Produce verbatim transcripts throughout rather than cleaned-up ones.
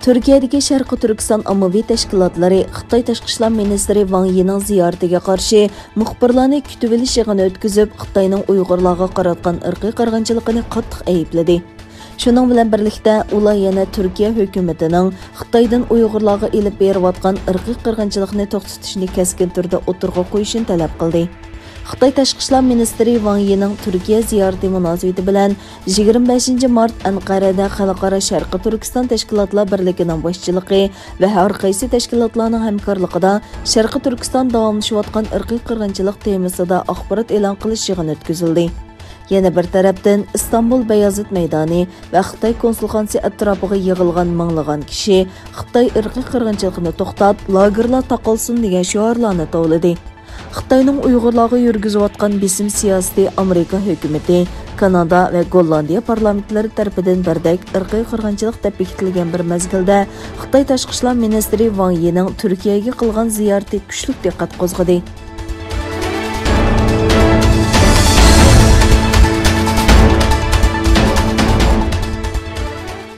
تۈركىيەدىكى شەرقىي تۈركىستان ئاممىۋى تەشكىلاتلىرى خىتاي تاشقى ئىشلار مىنىستىرى ۋاڭ يىنىڭ زىيارىتىگە قارشى مۇخبىرلارنى كۈتۈۋېلىش يىغىنى ئۆتكۈزۈپ، خىتاينىڭ ئۇيغۇرلارغا قاراتقان ئىرقىي قىرغىنچىلىقىنى قاتتىق ئەيىبلىدى. شۇنىڭ بىلەن بىرلىكتە، ئۇلار يەنە تۈركىيە ھۆكۈمىتىنىڭ خىتايدىن ئۇيغۇرلارغا ئېلىپ بېرىۋاتقان ئىرقىي قىرغىنچىلىقنى توختىتىشنى كەسكىن تۈردە ئوتتۇرىغا قويۇشىنى تەلەپ قىلدى. خىتاي تاشقى ئىشلار مىنىستىرى ۋاڭ يىنىڭ تۈركىيە زىيارىتى مۇناسىۋىتى بىلەن يىگىرمە بەشىنچى مارت ئەنقەرەدە خەلقئارا شەرقىي تۈركىستان تەشكىلاتلار بىرلىكىنىڭ باشچىلىقى ۋە ھەر قايسى تەشكىلاتلارنىڭ ھەمكارلىقىدا شەرقىي تۈركىستان داۋاملىشىۋاتقان ئىرقىي قىرغىنچىلىق تېمىسىدا ئاخبارات ئېلان قىلىش يىغىنى ئۆتكۈزۈلدى. يەنە بىر تەرەپتىن، ئىستانبۇل بايازىت مەيدانى ۋە خىتاي كونسۇلخانىسى ئەتراپىغا يىغىلغان مىڭلىغان كىشى خىتاي ئىرقىي قىرغىنچىلىقىنى توختات، لاگېرلار تاقالسۇن دېگەن شوئارلارنى توۋلىدى. خىتاينىڭ ئۇيغۇرلارغا يۈرگۈزۈۋاتقان بېسىم سىياسىتى ئامېرىكا ھۆكۈمىتى، كانادا ۋە گوللاندىيە پارلامېنتلىرى تەرىپىدىن بىردەك ئىرقىي قىرغىنچىلىق دەپ بېكىتىلگەن بىر مەزگىلدە، خىتاي تاشقى ئىشلار مىنىستىرى ۋاڭ يىنىڭ تۈركىيەگە قىلغان زىيارىتى كۈچلۈك دىققەت قوزغىدى.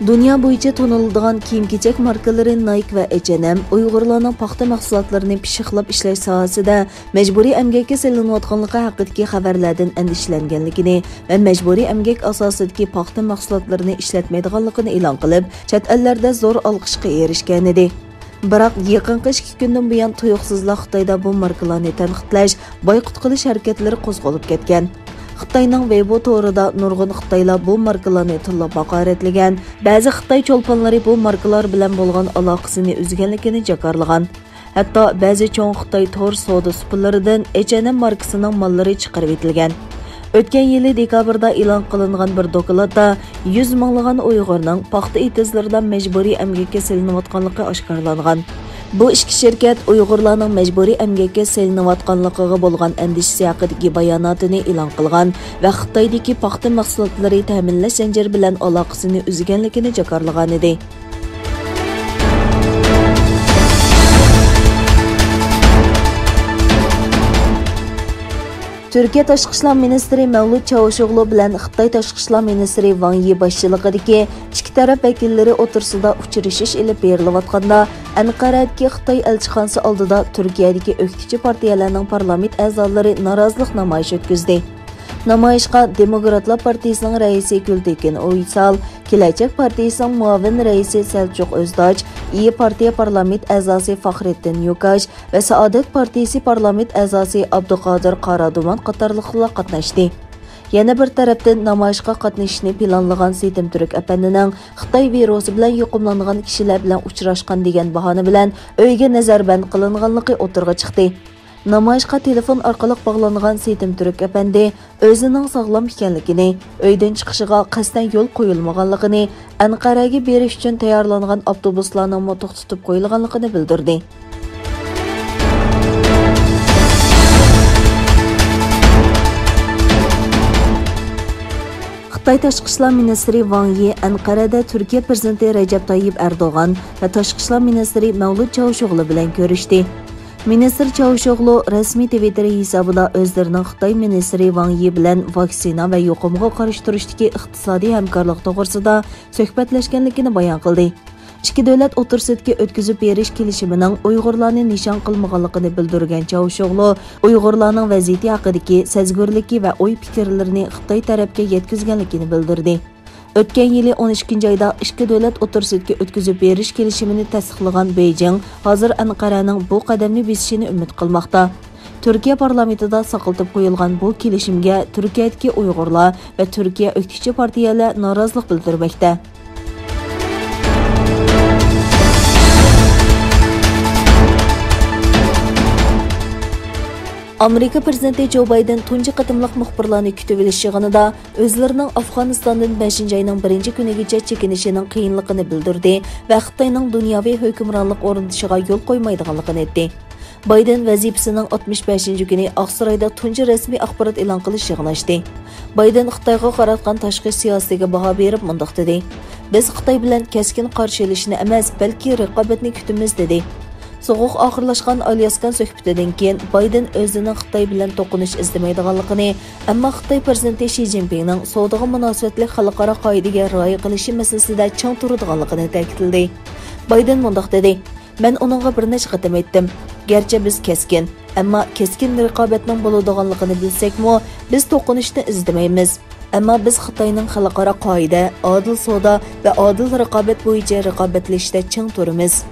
دۇنيا بويىچە تونۇلىدىغان كىيىم-كېچەك ماركىلىرى نايك ۋە ئېچ ئېن ئېم ئۇيغۇرلارنىڭ پاختا مەھسۇلاتلىرىنى پىششىقلاپ ئىشلەش ساھەسىدە مەجبۇرىي ئەمگەككە سېلىنىۋاتقانلىقى ھەققىدىكى خەۋەرلەردىن ئەندىشىلەنگەنلىكىنى ۋە مەجبۇرىي ئەمگەك ئاساسىدىكى پاختا مەھسۇلاتلىرىنى ئىشلەتمەيدىغانلىقىنى ئېلان قىلىپ، چەت ئەللەردە زور ئالقىشقا ئېرىشكەنىدى. بىراق، يېقىنقى ئىككى كۈندىن بۇيان تۇيۇقسىزلا خىتايدا بۇ ماركىلارنى تەنقىدلەش، بايقۇت قىلىش ھەرىكەتلىرى قوزغىلىپ كەتكەن. خىتاينىڭ ۋېيبو تورىدا نۇرغۇن خىتايلار بۇ ماركىلارنى تىللاپ ھاقارەتلىگەن، بەزى خىتاي چولپانلىرى بۇ ماركىلار بىلەن بولغان ئالاقىسىنى ئۈزگەنلىكىنى جاكارلىغان. ھەتتا بەزى چوڭ خىتاي تور سودا سۇپىلىرىدىن ئېچ ئېن ئېم ماركىسىنىڭ ماللىرى چىقىرىۋېتىلگەن. ئۆتكەن يىلى دېكابىردا ئېلان قىلىنغان بىر دوكلاتتا يۈز مىڭلىغان ئۇيغۇرنىڭ پاختا ئېتىزلىرىدا مەجبۇرىي ئەمگەككە سېلىنىۋاتقانلىقى ئاشكارىلانغان. بۇ ئىككى شىركەت ئۇيغۇرلارنىڭ مەجبۇرىي ئەمگەككە سېلىنىۋاتقانلىقىغا بولغان ئەندىشىسى ھەققىدىكى باياناتىنى ئېلان قىلغان ۋە خىتايدىكى پاختا مەھسۇلاتلىرى تەمىنلەش زەنجىرى بىلەن ئالاقىسىنى ئۈزگەنلىكىنى جاكارلىغانىدى. تۈركىيە تاشقى ئىشلار مىنىستىرى مەۋلۇت چاۋۇشئوغلۇ بىلەن خىتاي تاشقى ئىشلار مىنىستىرى ۋاڭ يى باشچىلىقىدىكى ئىككى تەرەپ ۋەكىللىرى ئوتتۇرىسىدا ئۇچرىشىش ئېلىپ بېرىلىۋاتقاندا، ئەنقەرەدىكى خىتاي ئەلچىخانىسى ئالدىدا تۈركىيەدىكى ئۆكتىچى پارتىيەلەرنىڭ پارلامېنت ئەزالىرى نارازىلىق نامايىشى ئۆتكۈزدى. نامايىشقا دېموكراتلار پارتىيىسىنىڭ رەئىسى گۈلتېكىن ئويسال، كېلەچەك پارتىيىسىنىڭ مۇئاۋىن رەئىسى سەلچۇق ئۆزداچ، ئىيى پارتىيە پارلامېنت ئەزاسى فاخرېتتىن يوكاش ۋە سائادەت پارتىيىسى پارلامېنت ئەزاسى ئابدۇقادىر قارادۇمان قاتارلىقلار قاتناشتى. يەنە بىر تەرەپتىن، نامايىشقا قاتنىشىشنى پىلانلىغان سېيتىم تۈرك ئەپەندىنىڭ خىتاي ۋىرۇسى بىلەن يۇقۇملانغان كىشىلەر بىلەن ئۇچراشقان دېگەن باھانە بىلەن ئۆيگە نەزەربەند قىلىنغانلىقى ئوتتۇرىغا چىقتى. نامايىشقا تېلېفون ئارقىلىق باغلانغان سېيتىم تۈرك ئەپەندى ئۆزىنىڭ ساغلام ئىكەنلىكىنى، ئۆيدىن چىقىشىغا قەستەن يول قويۇلمىغانلىقىنى، ئەنقەرەگە بېرىش ئۈچۈن تەييارلانغان ئاپتوبۇسلارنىڭمۇ توختىتىپ قويۇلغانلىقىنى بىلدۈردى. خىتاي تاشقى ئىشلار مىنىستىرى ۋاڭ يى ئەنقەرەدە تۈركىيە پىرېزىدېنتى رەجەپ تايىپ ئەردوغان ۋە تاشقى ئىشلار مىنىستىرى مەۋلۇت چاۋۇشئوغلۇ بىلەن كۆرۈشتى. مىنىستىر چاۋۇشئوغلۇ رەسمىي تىۋىتتېر ھېسابىدا ئۆزلىرىنىڭ خىتاي مىنىستىرى ۋاڭ يى بىلەن ۋاكسىنا ۋە يۇقۇمغا قارشى تۇرۇشتىكى ئىقتىسادىي ھەمكارلىق توغرىسىدا سۆھبەتلەشكەنلىكىنى بايان قىلدى. ئىككى دۆلەت ئوتتۇرىسىدىكى ئۆتكۈزۈپ بېرىش كېلىشىمىنىڭ ئۇيغۇرلارنى نىشان قىلمىغانلىقىنى بىلدۈرگەن چاۋشيوغلو ئۇيغۇرلارنىڭ ۋەزىيىتى ھەققىدىكى سەزگۈرلۈكى ۋە ئوي-پىكىرلىرىنى خىتاي تەرەپكە يەتكۈزگەنلىكىنى بىلدۈردى. ئۆتكەن يىلى ئون ئىككىنچى ئايدا ئىككى دۆلەت ئوتتۇرىسىدىكى ئۆتكۈزۈپ بېرىش كېلىشىمىنى تەستىقلىغان بېيجىڭ ھازىر ئەنقەرەنىڭ بۇ قەدەمنى بېسىشىنى ئۈمىد قىلماقتا. تۈركىيە پارلامېنتىدا ساقلىتىپ قويۇلغان بۇ كېلىشىمگە تۈركىيەدىكى ئۇيغۇرلار ۋە تۈركىيە ئۆكتىچى پارتىيەلەر نارازىلىق بىلدۈرمەكتە. ئامېرىكا پىرېزىدېنتى جو بايدېن تۇنجى قېتىملىق مۇخبىرلارنى كۈتۈۋېلىش يىغىنىدا ئۆزلىرىنىڭ ئافغانىستاندىن بەشىنچى ئاينىڭ بىرىنچى كۈنىگىچە چېكىنىشىنىڭ قىيىنلىقىنى بىلدۈردى ۋە خىتاينىڭ دۇنياۋى ھۆكۈمرانلىق ئورنىتىشىغا يول قويمايدىغانلىقىنى ئېيتتى. بايدېن ۋەزىپىسىنىڭ ئاتمىش بەشىنچى كۈنى ئاقسارايدا تۇنجى رەسمىي ئاخبارات ئېلان قىلىش يىغىنى ئاچتى. بايدېن خىتايغا قاراتقان تاشقى سىياسىتىگە باھا بېرىپ مۇنداق دېدى: «بىز خىتاي بىلەن كەسكىن قارشى ئېلىشنى ئەمەس، بەلكى رىقابەتنى كۈتىمىز» دېدى. سوغۇق ئاخىرلاشقان ئالياسكان سۆھبىتىدىن كېيىن، بايدېن ئۆزىنىڭ خىتاي بىلەن توقۇنۇش ئىزدىمەيدىغانلىقىنى، ئەمما خىتاي پىرېزىدېنتى شى جىنپىڭنىڭ سودىغا مۇناسىۋەتلىك خەلقئارا قائىدىگە رىئايە قىلىشى مەسىلىسىدە چىڭ تۇرىدىغانلىقىنى تەكىتلىدى. بايدېن مۇنداق دېدى، مەن ئۇنىڭغا بىر نەچچە قېتىم ئېيتتىم، گەرچە بىز كەسكىن، ئەمما كەسكىن رىقابەتنىڭ بولىدىغانلىقىنى بىلسەكمۇ، بىز توقۇنۇشنى ئىزدىمەيمىز. ئەمما بىز خىتاينىڭ خەلقئارا قائىدە، ئادىل سودا ۋە ئادىل رىقابەت بويىچە رىقابەتلىشىشتە چىڭ تۇرىمىز.